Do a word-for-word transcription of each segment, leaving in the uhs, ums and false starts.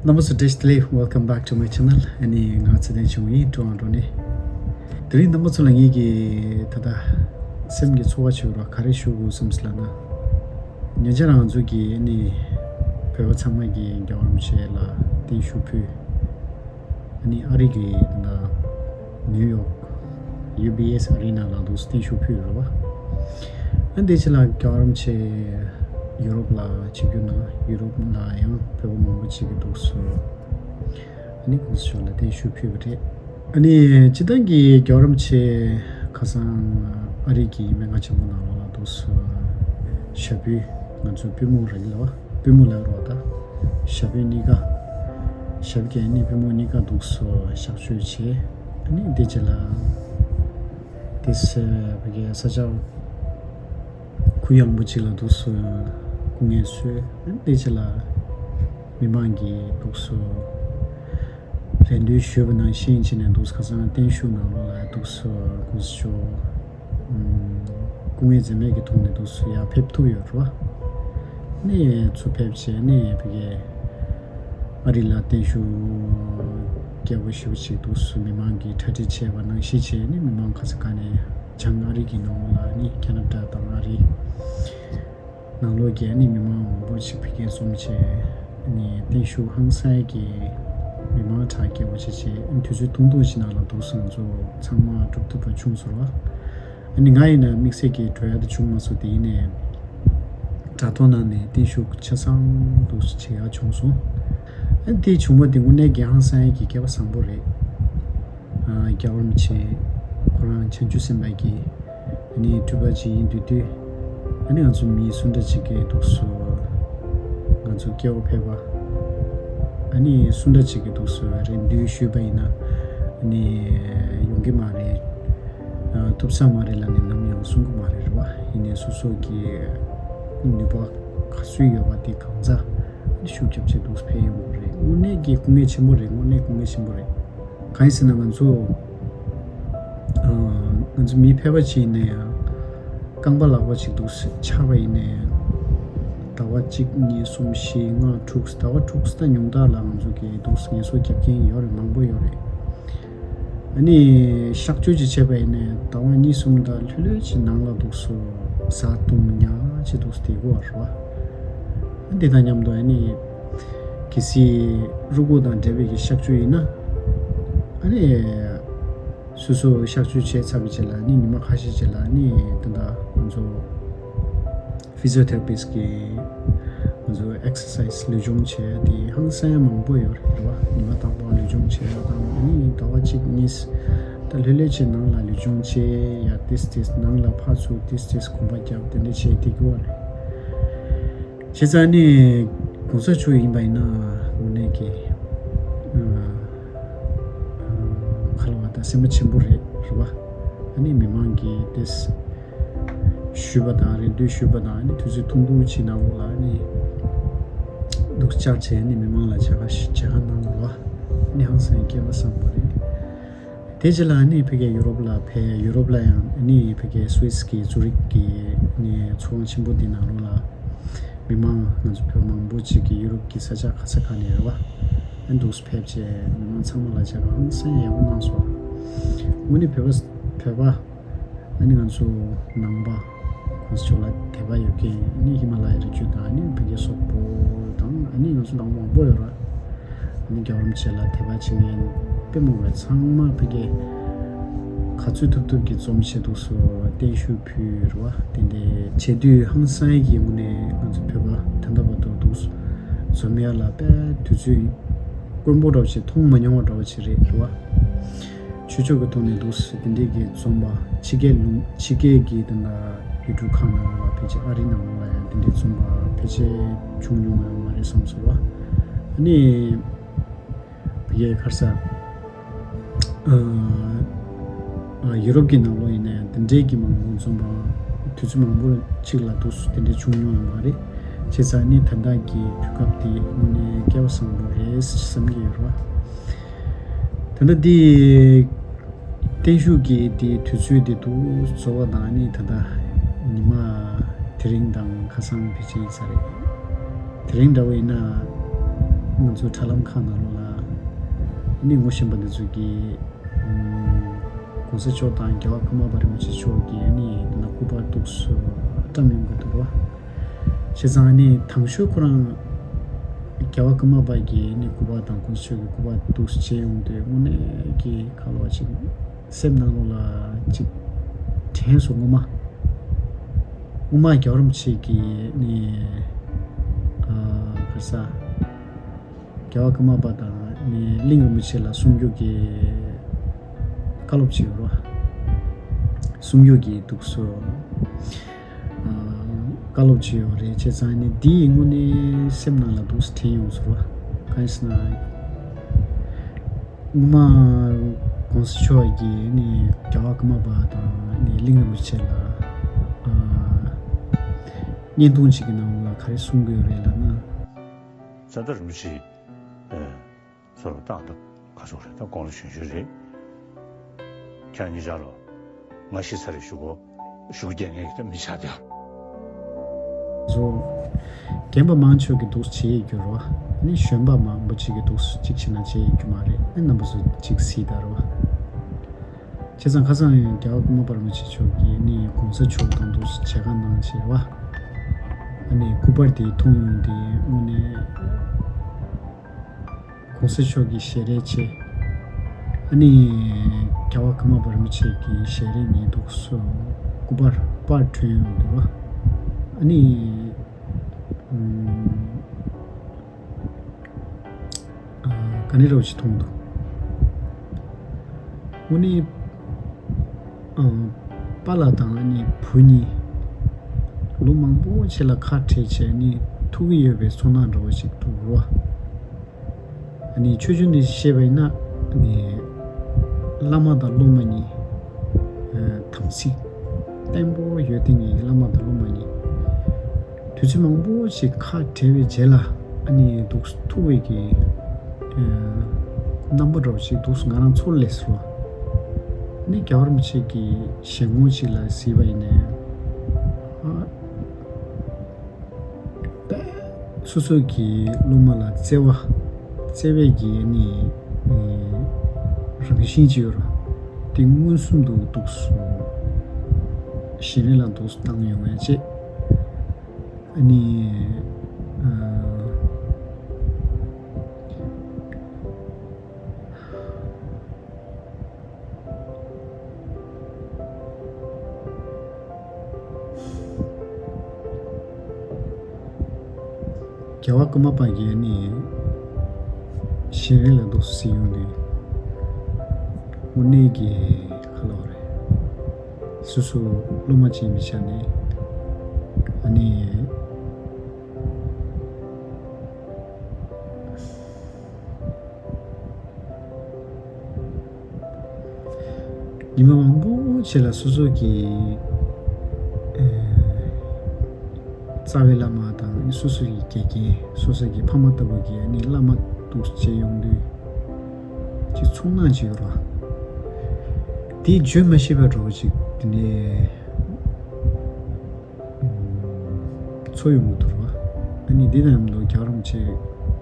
རྣམ་པ་ཚོ་བཀྲ་ཤིས་བདེ་ལེགས། Welcome back to my channel. ཨ་ནི་ང་ཚེ་བརྟན་ཆོས་དབང་ཡིན། ཀྲོ་ཨན་ཀྲོ་ནས། དེ་རིང་རྣམ་པ་ཚོ་ལ་ངེད་ཀྱི་ད་ལྟ་སེམས་ཀྱི་ཚོར་བ་བྱེད་རོགས་ག་རེ་ཞུ་དགོས་བསམ་སོང་ལབ་ན། ཉེ་ཆར་ང་ཚོ་གི་ཨ་ནི་བོད་པ་ཚང་མ་གི་རྒྱལ་བ་རིན་པོ་ཆེ་ལ་བརྟན་བཞུགས་ཕུལ། ཨ་ནི་ཨ་རི་གི་ད་ལྟ་ནིའུ་ཡོག་ཡུ་བི་ཨེས་ཨ་རི་ན་ལ་འདུག་སེ་བརྟན་བཞུགས་ཕུལ་ཡོད་རེད་བ། ཨ་ནི་དེ་ཕྱི་ལ་རྒྱལ་བ་རིན་པོ་ཆེ་ཡུ་རོབ་ལ་ཆིབས་བསྒྱུར་གནང་། ཡུ་རོབ་ལ་ཡང་བོད་པ་མང་པོ་ཅིག་གིས་འདུག་སེ་ཨ་ནི་གོང་ས་མཆོག་ལ་བརྟན་བཞུགས་ཕུལ་བ་རེད། ཨ་ནི་སྤྱིར་བཏང་གི་རྒྱལ་བ་རིན་པོ་ཆེ་ཁ་སང་ཨ་རི་གི་སྨན་ཁང་ཆེན་པོ་ནང་ལོགས་ལ་འདུག་སེ་ཞབས་བརྟན། ང་ཚོ་པུས་མོ་རེད་ལ་བ། པུས་མོ་ལབ་རོགས་ད། ཞབས་བརྟན་གཉིས་ཀ། ཞབས་ཀྱི་ཨ་ནི་པུས་མོ་གཉིས་ཀ་འདུག་སེ་གཤག་བཅོས་བྱས། ཨ་ནི་དེ་རྗེས་ལ་དེ་སེ་བ་གི་ས་ཆ་གུ་ཡངས་པོ་ཅིག་ལ་འདུག་སེ་སྐུ་ངལ་གསོས། ཨ་ནི་དེ་རྗེས་ལ་མི་མང་གིས་འདུག་སེ་རེ་འདུན་ཞུས་པ་ནང་བཞིན་བྱས་ནས་འདུག་སེ་ཁ་སང་བརྟན་བཞུགས་ནང་ལོགས་ལ་འདུག་སེ་གོང་ས་མཆོག་སྐུ་ངལ་འཛེམས་མེད་ཀྱི་ཐོག་ནས་འདུག་སེ་ཡར་ཕེབས་ཐུབ་ཡོད་རེད་བ། ནས་ཚུར་ཕེབས་བྱས་ནས་ཕ་གིའི་ཨ་རི་ལ་བརྟན་བཞུགས་རྒྱས་པོ་ཞེ་པོ་ཅིག་འདུག་སེ་མི་མང་གིས་གྲ་སྒྲིག་བྱས་པ་ནང་བཞིན་བྱས་ནས་མི་མང་ག་ས་ག་ནས་བྱང་ཨ་རི་གི་ནང་ལོགས་ལ་ནི་ཁེ་ན་ཌ་དང་ཨ་རི་ནང་ལོགས་ཀྱི་ནི་མི་མང་མང་པོ་ཞིག་ཕ་གིར་འཛོམས་བྱས་ནས་བརྟན་བཞུགས་ཧང་སངས་ཀྱི་མི་མང་གྲགས་རྒྱས་པོ་བྱས་བྱས། དུས་ཚོད་ཐུང་ཐུང་ཞིག་ནང་ལ་འདུག་སེ་ང་ཚོ་ཚང་མ་གྲུབ་ཐུབ་པ་བྱུང་སོང་བ། ཨ་ནི་ང་ཡིན་ན་དམིགས་བསལ་གྱི་འགྲོ་ཡ་དེ་བྱུང་མ་སོང་། དེ་ཡིན་ནའི་དྲ་ཐོག་ནང་ནས་བརྟན་བཞུགས་ཆ་ཚང་འདུག་སེ་བྱེད་ཡ་བྱུང་སོང་། ཨ་ནི་དེ་བྱུང་བ་དེ་དངོས་གནས་ཀྱི་ཧང་སངས་ཡ་གི་སྐལ་བ་བཟང་པོ་རེད། ཨ་རྒྱལ་བ་རིན་པོ་ཆེ་ཁོ་རང་བྱང་ཆུབ་སེམས་དཔའ་གི་ཨ་ནི་སྤྲུལ་པ་ཅིག་ཡིན་དུས་དུས། ཨ་ནི་ང་ཚོ་མི་སུ་འདྲ་ཅིག་གིས་འདུག་སེ་ང་ཚོ་སྐྱེ་བ་ཕེབས་པ། ཨ་ནི་སུ་འདྲ་ཅིག་གིས་འདུག་སེ་རེ་འདུན་ཞུས་པ་ཡིན་ན་ཨ་ནི་ཡོང་གི་མ་རེད། ཨ་ཐུབ་ས་མ་རེད་ལབ་ནས་ནམ་ཡང་གསུང་གི་མ་རེད་རེད་བ། ཡིན་ནའི་སོ་སོ་གི་ནུས་པ་ག་ཚོད་ཡོད་པ་དེ་གང་ཚ་ཨ་ནི་ཤུགས་རྒྱབ་བྱས་འདུག་སེ་ཕེབས་ཡོང་གི་རེད། དངོས་གནས་ཀྱི་སྐུ་ངལ་ཆེན་པོ་རེད། དངོས་གནས་སྐུ་ངལ་ཆེན་པོ་རེད། གང་ཡིན་ཟེར་ན་ང་ཚོ་ཨ་ང་ཚོ་མི་ཕལ་པ་ཅིག་ཡིན་ན་ཡང་རྐང་པ་ལག་པ་ཅིག་འདུག་སེ་ཆག་པ་ཡིན་ན་ཡང་ཟླ་བ་གཅིག་གཉིས་གསུམ་བཞི་ལྔ་དྲུག་ཟླ་བ་དྲུག་ད་ཉུང་མཐའ་ལ་ང་ཚོ་གི་འདུག་སེ་ངལ་གསོ་རྒྱབ་མཁན་ཡོད་རེད། མང་པོ་ཡོད་རེད། ཨ་ནི་གཤག་བཅོས་ཅིག་བྱས་པ་ཡིན་ན་ཟླ་བ་གཉིས་གསུམ་ད་ལྷོད་ལྷོད་ཅིག་ནང་ལ་འདུག་སེ་བཟའ་བཏུང་ཉག་ཅིག་འདུག་སེ་བསྡད་དགོས་པ་རེད་བ། ཨ་འདི་དང་མཉམ་དུ་ཨ་ནི་གལ་སྲིད་རུས་ཁོག་དང་འབྲེལ་བའི་གི་གཤག་བཅོས་ཡིན་ན་ཨ་ནི། སོ་སོ་གཤག་བཅོས་བྱས་ཚར་བའི་རྗེས་ལ་ནི་ཉི་མ་ཁ་ཤས་རྗེས་ལ་ནི་ད་ལྟ་ང་ཚོ་ཕི་ཟི་ཡོ་ཐེ་ར་པིས་ཀྱིས་ང་ཚོ་ཨེག་སར་སའིས་ལུས་སྦྱོང་བྱས་དེ་ཧང་སང་ཡ་མང་པོ་ཡོད་རེད་བ། ཉི་མ་རྟག་པར་ལུས་སྦྱོང་བྱས་ཡ་དང་ཨ་ནི་ཟླ་བ་གཅིག་གཉིས་ད་ལྷོད་ལྷོད་བྱས་ནང་ལ་ལུས་སྦྱོང་བྱས་ཡ་ཏིས་ཏིས་ནང་ལ་ཕར་ཚུར་ཏིས་ཏིས་གོམ་པ་རྒྱབ་དེ་འདྲ་བྱས་བསྡད་ཀྱི་ཡོད་རེད། བྱས་ཙང་ནི་གོང་ས་མཆོག་ཡིན་པ་ཡིན་ན་དངོས་གནས་ཀྱི་ཁ་ལོ་བ་དང་སེམས་པ་ཆེན་པོ་རེད་རེད་བ། ཨ་ནི་མི་མང་གིས་དེ་ཞུས་པ་དང་རེ་འདུན་ཞུས་པ་དང་ཨ་ནི་དུས་ཚོད་ཐུང་ཐུང་ཅིག་ནང་ལོགས་ལ་ཨ་ནི་འདུག་བཅར་བྱས་ནི་མི་མང་ལ་མཇལ་ཁ་ཞིག་མཇལ་ཁ་གནང་རོགས་ཨ་ནི་ཧང་སང་སྐལ་བ་བཟང་པོ་རེད། དེ་རྗེས་ལ་ནི་ཕ་གིའི་ཡུ་རོབ་ལ་ཕེབས། ཡུ་རོབ་ལ་ཡང་ནི་ཕ་གིའི་སུད་སི་གི་ཛུ་རིག་གི་ནི་ཚོགས་ཁང་ཆེན་པོ་འདི་ནང་ལོགས་ལ་མི་མང་ང་ཚོ་བོད་མང་པོ་ཅིག་གིས་ཡུ་རོབ་ཀྱི་ས་ཆ་ག་ས་ག་ནས་རེད་བ། ཨ་འདུག་སེ་ཕེབས་བྱས་མི་མང་ཚང་མ་ལ་མཇལ་ཁ་ཧང་སང་ཡག་པོ་གནང་སོང་། དངོས་གནས་བོད་པ་བོད་པ་ཨ་ནི་ང་ཚོ་ནང་པ་གོང་ས་མཆོག་ལ་དད་པ་ཡོད་མཁན་ཨ་ནི་ཧི་མ་ལ་ཡའི་རི་རྒྱུད་དང་ཨ་ནི་བོད་རྒྱལ་སོག་པོ་དང་ཨ་ནི་ང་ཚོ་ནང་པ་མང་པོ་ཡོད་རེད། ཨ་ནི་རྒྱལ་བ་རིན་པོ་ཆེ་ལ་དད་པ་བྱེད་མཁན་དཔེ་མང་བས་ཚང་མ་ཕ་གིའི་ག་ཚོད་ཐུབ་ཐུབ་ཀྱིས་འཛོམས་བྱས་འདུག་སེ་བརྟན་བཞུགས་ཕུལ་རེད་བ། དེ་འདྲའི་བྱེད་དུས་ཧང་སང་ཡ་གི་དངོས་གནས་ང་ཚོ་བོད་པ་ད་ལྟ་བར་དུ་འདུག་སེ་འཛོམས་ཡ་ལ་དཔེ་དུས་ཚོད་དཀོན་པོ་འདྲ་བོ་ཞིག་མཐོང་མ་མྱོང་བ་འདྲ་བོ་ཞིག་རེད་རེད་བ། ཆོས་ཕྱོགས་ཀྱི་ཐོག་ནས་འདུག་སེ་དེ་འདྲའི་གི་འཛོམས་པ་ཕྱི་རྒྱལ་ལུང་ཕྱི་རྒྱལ་གྱི་དེ་འདྲ་ཡུལ་གྲུ་ཁག་ནང་ལ་ཕལ་ཆེར་ཨ་རི་ནང་ལ་ཡང་དེ་འདྲའི་འཛོམས་པ་ཕལ་ཆེར་བྱུང་མྱོང་ཡང་མ་རེད་བསམ་སོང་བ། ཨ་ནི་ཕ་གིའི་ག་རེ་ཟེར། ཨ་ཨ་ཡུ་རོབ་ཀྱི་ནང་ལོགས་ཡིན་ན་ཡང་དེ་འདྲའི་གི་མང་པོ་འཛོམས་པ་དུས་ཚོད་མང་པོ་ཅིག་ལ་འདུག་སེ་དེ་འདྲའི་བྱུང་མྱོང་ཡང་མ་རེད། བྱས་ཙང་ནི་ད་ལྟ་གི་དུས་སྐབས་དེ་དངོས་གནས་སྐལ་བ་བཟང་པོ་རེད་བསམ་གྱི་ཡོད་རེད་བ། ད་ལྟ་འདི་བརྟན་བཞུགས་ཀྱི་འདི་དུས་ཚོད་འདི་འདུག་རྫོགས་པ་དང་ནི་ད་ལྟ་ཉི་མ་དེ་རིང་དང་ཁ་སང་ཕལ་ཆེར་ཡིན་ས་རེད། དེ་རིང་འདྲ་བོ་ཡིན་ན་ ང་ཚོའི་དྲ་ལམ་ཁག་ནང་ལོགས་ལ་ནི་ངོ་ཤེས་པ་འདི་ཚོ་གིས་ཨམ་གོང་ས་མཆོག་དང་རྒྱལ་བ་ཀརྨ་པ་རིན་པོ་ཆེ་མཆོག་གིས་ནི་འདི་ན་སྐུ་པར་འདུག་སེ་བཀྲམ་ཡོང་གི་འདུག་བ། བྱས་ཙང་ནི་དང་ཤོས་ཁོ་རང་རྒྱལ་བ་ཀརྨ་པ་གིས་ནི་སྐུ་པར་དང་གོང་ས་མཆོག་གི་སྐུ་པར་འདུག་སེ་མཇལ་ཡོང་དུས་དངོས་གནས་ཀྱི་ཁ་ལོ་བ་ཅིག་སེམས་ནང་ལོགས་ལ་ཅིག་དྲན་སོང་། ངོ་མ་ངོ་མ་རྒྱལ་བ་རིན་པོ་ཆེ་གིས་ནི་ཨ་ག་རེ་ཟ། རྒྱལ་བ་ཀརྨ་པ་དང་ནི་གླིང་རིན་པོ་ཆེ་ལ་གསུང་རྒྱུ་གི་བཀའ་སློབ་ཅིག་ཡོད་རེད་བ། གསུང་རྒྱུ་གི་འདུག་སེ་ཨ་བཀའ་སློབ་ཅིག་ཡོད་རེད། བྱས་ཙང་ནི་འདི་ཡིན་དངོས་གནས་སེམས་ནང་ལ་འདུག་སེ་དྲན་ཡོང་སོང་བ། གང་ཡིན་ཟེར་ན། སྔོན་མ་གོང་ས་མཆོག་གིས་ནི་རྒྱལ་བ་ཀརྨ་པ་དང་ནི་གླིང་རིན་པོ་ཆེ་ལ་ཨ་བརྙན་ཐུང་ཅིག་གི་ནང་ལ་ག་རེ་གསུང་གི་ཡོད་རེད་ལབ་ན། ཙནྡྲ་རིན་པོ་ཆེ་ཨ་ཚུར་ལ་བཏང་དང་ཁ་ཕྱོགས་རེད། ད་དགུང་ལོ་གཞོན་གཞོན་རེད། ཁྱེད་རང་གཉིས་ཆར་ལ་ང་ཤི་ཚར་རེད་ཞུ་གོ་ཞུ་རྒྱག་ངེས་ཀྱི་ད་མི་ཆགས་དེ། བཟོ། རྒན་པ་མང་ཆེ་གིས་འདུག་སེ་བྱེད་ཡས་རྒྱུ་རོ། ནི་གཞོན་པ་མང་པོ་ཅིག་གིས་འདུག་སེ་ཅིག་བྱེད་ན་བྱེད་ཡས་རྒྱུ་མ་རེད། ཨ་རྣམ་པ་ཚོ་ཅིག་གཟིགས་དང་རོ། བྱས་ཙང་ཁ་སང་ཡང་རྒྱལ་བ་ཀརྨ་པ་རིན་པོ་ཆེ་མཆོག་གིས་ནི་གོང་ས་མཆོག་དང་འདུག་སེ་མཇལ་ཁ་གནང་བྱས་རོ། ཨ་ནི་སྐུ་པར་དེ་མཐོང་ཡོང་དུས་དངོས་གནས། གོང་ས་མཆོག་གི་ཞལ་རས་བྱས། ཨ་ནི་རྒྱལ་བ་ཀརྨ་པ་རིན་པོ་ཆེ་གི་ཞལ་རས་ཉིད་འདུག་སེ་སྐུ་པར་པར་བྲིས་ཡོང་འདུག་བ། ཨ་ནི་ཨམ་ཨ་ག་ནས་རོགས་ཅིག་མཐོང་འདུག་དངོས་གནས་ཨ་པཱ་ལགས་དང་ཨ་ནི་བུ་གཉིས་ལོ་མང་པོ་ཕྱི་ལ་ཁ་བྲལ་བྱས་ནི་ཐུག་གི་ཡོད་པའི་ཚོར་སྣང་འདྲ་བོ་ཞིག་འདུག་རོ། ཨ་ནི་ཆོས་བརྒྱུད་ནས་བཤད་པ་ཡིན་ན་ཨ་ནི་བླ་མ་དང་སློབ་མ་གཉིས་ཨ་དམ་ཚིག་བརྟན་པོ་ཡོད་དེ་ངེས་བླ་མ་དང་སློབ་མ་གཉིས། དུས་ཚོད་མང་པོ་ཞིག་ཁ་བྲལ་བའི་རྗེས་ལ་ཨ་ནི་འདུག་སེ་ཐུག་པའི་གི་ཨ་རྣམ་པ་འདྲ་བོ་ཞིག་འདུག་སེ་ང་རང་ཚོར་སླེབས་སོང་། ཨ་ནི་རྒྱལ་བ་རིན་པོ་ཆེ་གི་ཞལ་ངོ་ཅིག་ལ་གཟིགས་པ་ཡིན་ནའི་ཨ་སོ་སོ་གི་སློབ་མ་ལ་བརྩེ་བ་བརྩེ་བའི་གི་ཨ་ནི་ཨ་རང་བཞིན་ཅིག་ཡོད་ར། དེ་མངོན་སུམ་དུ་འདུག་སེ་ཞལ་རས་ལ་འདུག་སེ་བཏང་ཡོང་བའི་རྗེས། ཨ་ནི་ཨ་རྒྱལ་བ་ཀརྨ་པ་གིས་ནི་ཞལ་རས་ལ་འདུག་སེ་གཟིགས་ཡོང་དུས་དངོས་གནས་ཀྱི་ཁ་ལོ་རེད། སོ་སོ་སློབ་མ་ཅིག་མིན་ཆ་ནས་ཨ་ནི། ཉི་མ་མང་པོ་རྗེས་ལ་སོ་སོ་གི་ཨ་རྩ་བའི་བླ་མ་དང་སོ་སོ་ཡི་དགེ་རྒན་སོ་སོ་གི་ཕ་མ་ལྟ་བུ་གི་ཨ་ནི་བླ་མ་འདུག་སེ་མཇལ་ཡོང་དུས་ཅིག་ཚོར་སྣང་ཅིག་ཡོད་ར། དེ་བརྗོད་མ་ཤེས་པ་འདྲ་བོ་ཅིག་དེ་ནས། ཚོར་ཡོང་གི་འདུག་ར། ཨ་ནི་འདི་དང་མཉམ་དུ་རྒྱལ་བ་རིན་པོ་ཆེ་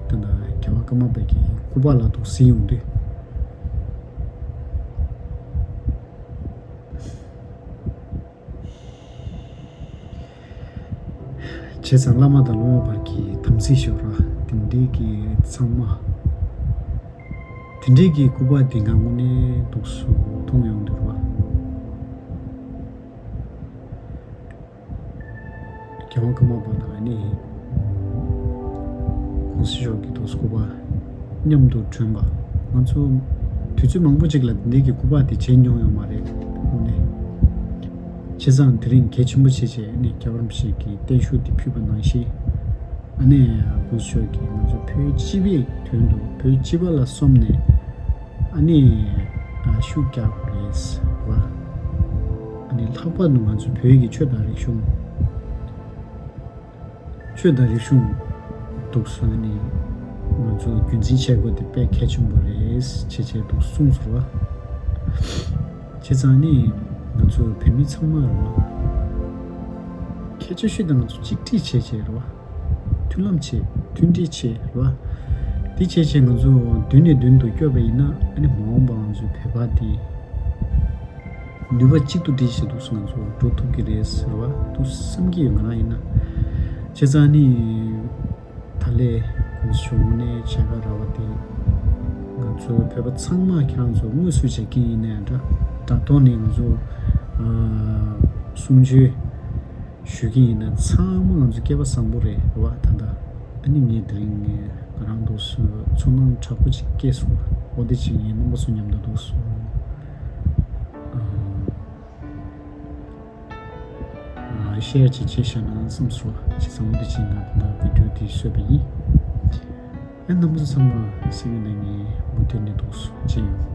དང་རྒྱལ་བ་ཀརྨ་པ་གི་སྐུ་པར་ལ་འདུག་སེ་གཟིགས་ཡོང་དུས། བྱས་ཙང་བླ་མ་དང་སློབ་མ་བར་གྱི་དམ་ཚིག་ཞོག་ར་དེ་འདྲའི་གི་ཚང་མ། དེ་འདྲའི་གི་སྐུ་པར་འདི་ང་དངོས་གནས་འདུག་སེ་མཐོང་ཡོང་འདུག་ར། རྒྱལ་བ་ཀརྨ་པ་དང་ནི་གོང་ས་མཆོག་གི་ཐུགས་སྐུ་པར་མཉམ་དུ་བསྒྲོན་པ། ང་ཚོ་དུས་ཚོད་མང་པོ་ཅིག་ལ་འདི་གི་སྐུ་པར་དེ་མཇལ་མྱོང་ཡོད་མ་རེད་དངོས་གནས། བྱས་ཙང་དེ་རིང་གལ་ཆེན་པོ་བྱས་བྱས་ནི་རྒྱལ་བ་རིན་པོ་ཆེ་གི་བརྟན་བཞུགས་དེ་ཕུལ་བ་ནང་བཞིན། ཨ་ནི་གོང་ས་མཆོག་གིས་ང་ཚོ་བོད་སྤྱི་པའི་དོན་དུ་བོད་སྤྱི་པ་ལ་སོམས་ནས། ཨ་ནི་ཨ་ཤུགས་རྒྱག་དགོས་རེད་བ། ཨ་ནི་ལྷག་པར་དུ་ང་ཚོ་བོད་ཀྱི་ཆོས་དང་རིག་གཞུང་། ཆོས་དང་རིག་གཞུང་འདུག་སེ་ཨ་ནི་ང་ཚོ་རྒྱུན་འཛིན་བྱེད་དགོས་དེ་དཔེ་གལ་ཆེན་པོ་རེད་ཅེས་བྱས་འདུག་གསུངས་སོང་བ། བྱས་ཙང་ནི་ང་ཚོ་བོད་མི་ཚང་མ་རེད་བ། ཁྱད་ཆོས་ཤིག་དང་ང་ཚོ་གཅིག་སྒྲིལ་བྱས་བྱས་རེད་བ། མཐུན་ལམ་བྱེད། མཐུན་སྒྲིལ་བྱེད་རེད་བ། དེ་བྱས་བྱས་ང་ཚོ་མདུན་ནས་མདུན་དུ་བསྐྱོད་པ་ཡིན་ན། ཨ་ནི་མ་འོངས་པ་ང་ཚོའི་བོད་པ་འདི་ནུས་པ་གཅིག་ཏུ་སྒྲིལ་བྱས་འདུག་སེ་ང་ཚོ་འགྲོ་ཐུབ་ཀྱི་རེད་ཟེར་བ་འདུག་བསམ་གྱི་ཡོད། ང་རང་ཡིན་ན། བྱས་ཙང་ནི་ད་ལས་གོང་ཞུས་ནས་བྱེད་ག་ར་བ་དེ། ང་ཚོ་བོད་པ་ཚང་མ་ཁྱེད་རང་ཚོ་དངོས་སུ་བྱེད་ཀྱི་ཡིན་ནའི་འདྲ། དྲ་ཐོག་ནས་ང་ཚོ་ཨ་གསུང་ཆོས་ཞུ་གི་ཡིན་ན་ཚང་མ་ང་ཚོ་སྐལ་བ་བཟང་པོ་རེད་བ། ད་ལྟ་ཨ་ནི་ངས་དེ་རིང་ང་རང་འདུག་སེ་ཚོར་སྣང་དྲག་པོ་ཅིག་སྐྱེས་སོང་། འོ་དེ་ཅིག་ངའི་རྣམ་པ་ཚོ་མཉམ་དུ་འདུག་སེ་ཨ་ཤེར་ཅིག་བྱས་བཞག་ན་བསམ་སོང་། བྱས་ཙང་འོ་དེ་ཅིག་ང་ད་ལྟ་བི་ཌིའོ་དེ་བཟོས་པ་ཡིན། ཨ་རྣམ་པ་ཚོ་ཚང་མ་སེམས་ནང་ནས་མུ་མཐུད་ནས་འདུག་སེ་བྱེད་ཡོང་